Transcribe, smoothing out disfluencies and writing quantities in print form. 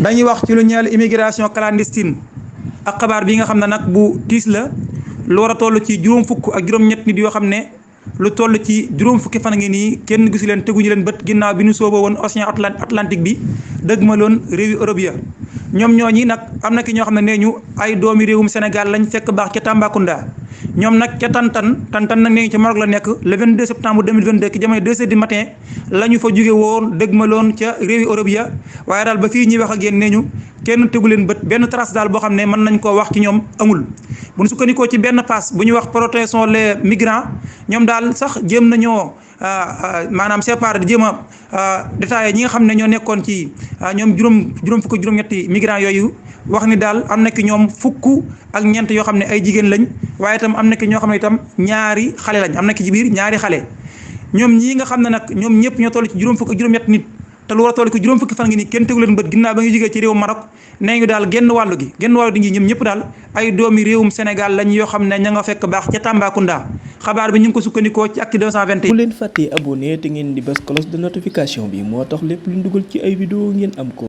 dañuy wax ci lu ñeel immigration clandestine ak xabaar bi nga xam ne nag bu tiis la lu war a toll ci juróom fukk ak juróom-ñett nit yoo xam ne lu toll ci juróom fukki fan ngi nii kenn gisu leen teguñu leen bët ginnaaw bi ñu sooboo woon océan Atlantique bi dëgg ma loon réewi Europe ya ñoom ñooñi nag am na ki ñoo xam ne nee ñu ay doomi réewum Sénégal lañ fekk baax ca Tambacounda ñoom nag ca Tantan nag nee ñu ca Maroc la nekk le 22 septembre 2022 ki jamono 2h du matin la ñu fa jóge woon dëgg ma loon ca réewi Europe ya waaye daal ba fii ñuy wax ak yéen nee ñu kenn tegu leen bët benn trace daal boo xam ne mën nañ koo wax ci ñoom amul bu ñu sukkandikoo ci benn pass bu ñuy wax protection les migrants ñoom daal sax jéem nañoo maanaam séparé di jéem a détaillé ñi nga xam ne ñoo nekkoon ci ñoom juróom fukk juróom-ñetti migrants yooyu wax ni daal am na ki ñoom fukk ak ñeent yoo xam ne ay jigéen lañ waaye itam am na ki ñoo xam ne itam ñaari xale lañ am na ki ci biir ñaari xale ñoom ñii nga xam ne nag ñoom ñëpp ñoo toll ci juróom fukk ak juróom-ñett nit te lu war a toll ko juróom fukki fan ngi nii kenn tegu leen bët ginnaaw ba nga jógee ci réewum Maroc nee ñu daal genn wàllu gi ñoom ñëpp daal ay doomi réewum Sénégal lañ yoo xam ne ña nga fekk baax ca Tambacounda xabaar bi ñu ngi ko sukkandikoo ci Actu 221. bu leen fàttee abonné te ngeen di bës cloche de notification bi moo tax lépp lu ñu dugal ci ay vidéo ngeen am ko.